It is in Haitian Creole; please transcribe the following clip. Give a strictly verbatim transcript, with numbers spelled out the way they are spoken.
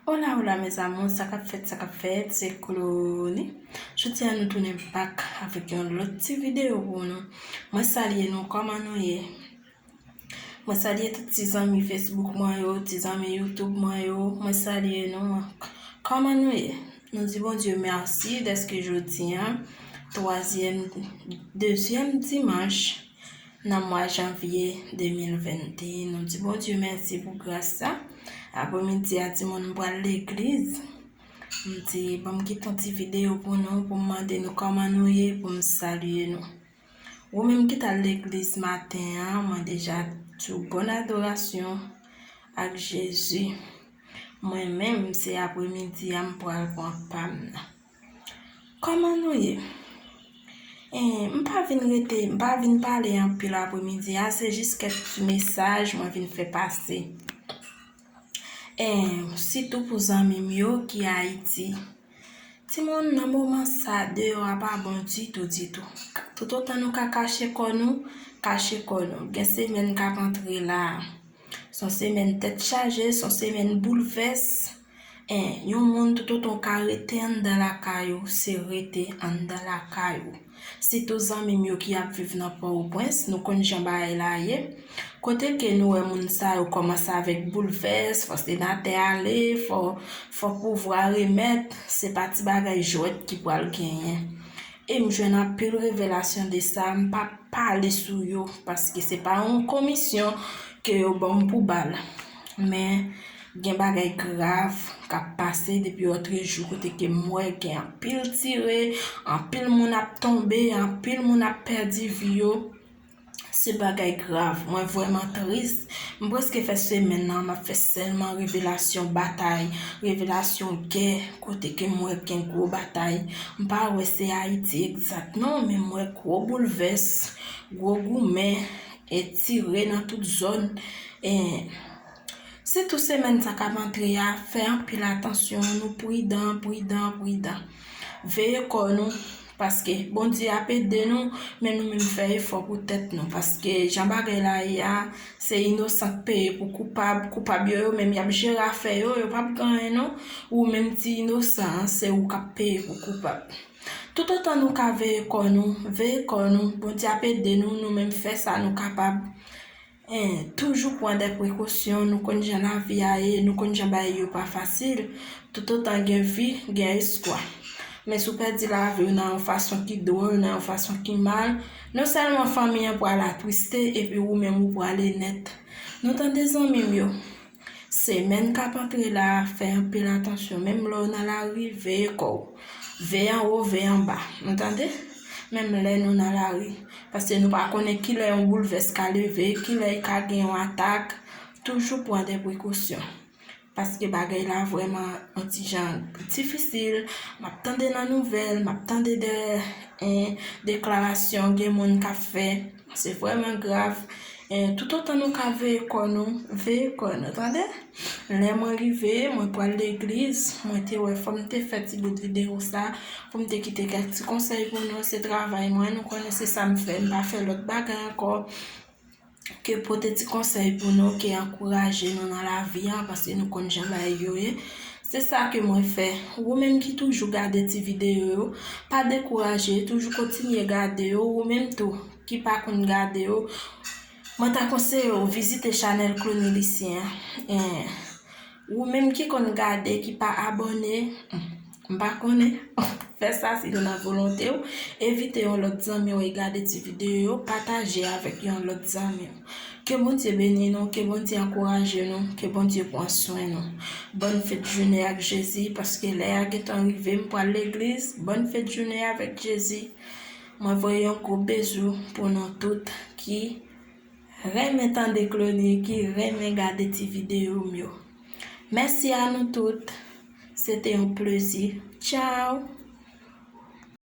Hola, hola, mes amours, sa k ap fèt, sa k ap fèt, se Clony. Jodi a nou tounen back avèk yon lòt ti videyo pou nou. Mwen salye nou, kòman nou ye? Mwen salye tout ti zanmi Facebook mwen yo, ti zanmi YouTube mwen yo. Mwen salye nou. Kòman nou ye? Nou di Bondye mèsi dèske jodi a, twazyèm, dezyèm dimanch nan mwa janvye de mil venteyen. Nou di Bondye mèsi pou gras sa. Apremidi a, timoun, m pral legliz. M di, ban m kite yon ti videyo pou nou, pou m mande nou kòman nou ye, pou m salye nou. Ou menm ki t al legliz maten an, mwen deja di w bòn adorasyon ak Jezi. Mwen menm, se apremidi a m pral pran pa m nan. Kòman nou ye? Eh, m pa vin rete, m pa vin pale anpil apremidi a, se jis kèk ti mesaj mwen vin fè pase. Eh, sitou pou zanmi m yo ki Ayiti. Timoun, nan moman sa, deyò a pa bon ditou, ditou. Toutotan nou ka kache kò nou, kache kò nou. Gen semèn k ap antre la a. Se yon semèn tèt chaje, se yon semèn boulvès. En, yon moun toutotan w ka rete anndan lakay ou, se rete anndan lakay ou. Sitou zanmi m yo ki ap viv nan Pòtoprens, nou konn jan bagay la ye. Kote ke nou wè moun sa yo kòmanse avèk boulvès, fò senatè ale, fò, fò pouvwa remèt, se pa ti bagay jwèt ki pral genyen. E m jwenn anpil revelasyon de sa, m p ap pale sou yo, paske se pa yon komisyon ke yo ban m pou ba l. Men, gen bagay grav k ap pase depi lòtrejou, kote ke m wè gen anpil tire, anpil moun ap tonbe, anpil moun ap pèdi vi yo. Se bagay grav. Mwen vrèman tris. M prèske fè semèn nan, m ap fè sèlman revelasyon batay, revelasyon gè, kote ke m wè gen gwo batay. M pa wè se Ayiti egzat non, men m wè gwo boulvès, gwo goumen, e tire nan tout zòn. E sitou semèn sa k ap antre a, fè anpil atansyon, nou pridan, pridan, pridan. Veye kò nou, paske Bondye ap ede nou, men nou menm fè efò pou tèt nou, paske jan bagay la ye a, se inosan k peye pou koupab, koupab yo, yo menm y ap jere afè yo, yo p ap gen anyen non, ou menm ti inosan an, se ou k ap peye pou koupab. Toutotan nou ka veye kò nou, veye kò nou, Bondye ap ede nou, nou menm fè sa nou kapab. En, toujou pran de prekosyon, nou konn jan lavi a ye, nou konn jan bagay yo pa fasil. Toutotan gen vi, gen espwa. Men si w pèdi lavi w nan yon fason ki dwòl, nan yon fason ki mal, non sèlman fanmi an pral atriste, epi ou menm ou prale nèt. Nou tande zanmi m yo? Semèn k ap antre la a, fè anpil atansyon. Menm lè w nan lari, veye kò w. Veye anwo, veye anba. Nou tande? Menm lè nou nan lari. Paske nou pa konnen kilè yon boulvès ka leve, kilè ka gen yon atak. Toujou pran de prekosyon. Paske bagay la vrèman yon ti jan difisil. M ap tande nan nouvèl, m ap tande de, en, deklarasyon gen moun k ap fè. Se vrèman grav. E toutotan nou ka veye kò nou, veye kò nou, tande? Lè mwen rive, mwen pral legliz, mwen te wè fò m te fè ti bout videyo sa, pou m te kite kèk ti konsèy pou nou, se travay mwen, nou konnen se sa m fè, m pa fè lòt bagay ankò ke pote ti konsèy pou nou, ke ankouraje nou nan lavi a, paske nou konn jan bagay yo ye. Se sa ke mwen fè. Ou menm ki toujou gade ti videyo yo, pa dekouraje, toujou kontinye gade yo. Ou menm tou, ki pa konn gade yo, mwen ta konseye w vizite chanèl Clony Lucien an. En, ou menm ki konn gade, ki pa abòne, m pa konnen. Fè sa si li nan volonte w. Envite yon lòt zanmi w e gade ti videyo yo, pataje avèk yon lòt zanmi w. Ke Bondye beni nou, ke Bondye ankouraje nou, ke Bondye pran swen nou. Bòn fèt jounen ak Jezi, paske lè a gentan rive, m pral legliz. Bòn fèt jounen avèk Jezi. Mwen voye yon gwo bezou pou nou tout ki renmen tande Clony, ki renmen gade ti videyo m yo. Mèsi a nou tout. Se te yon plezi. Tchaw!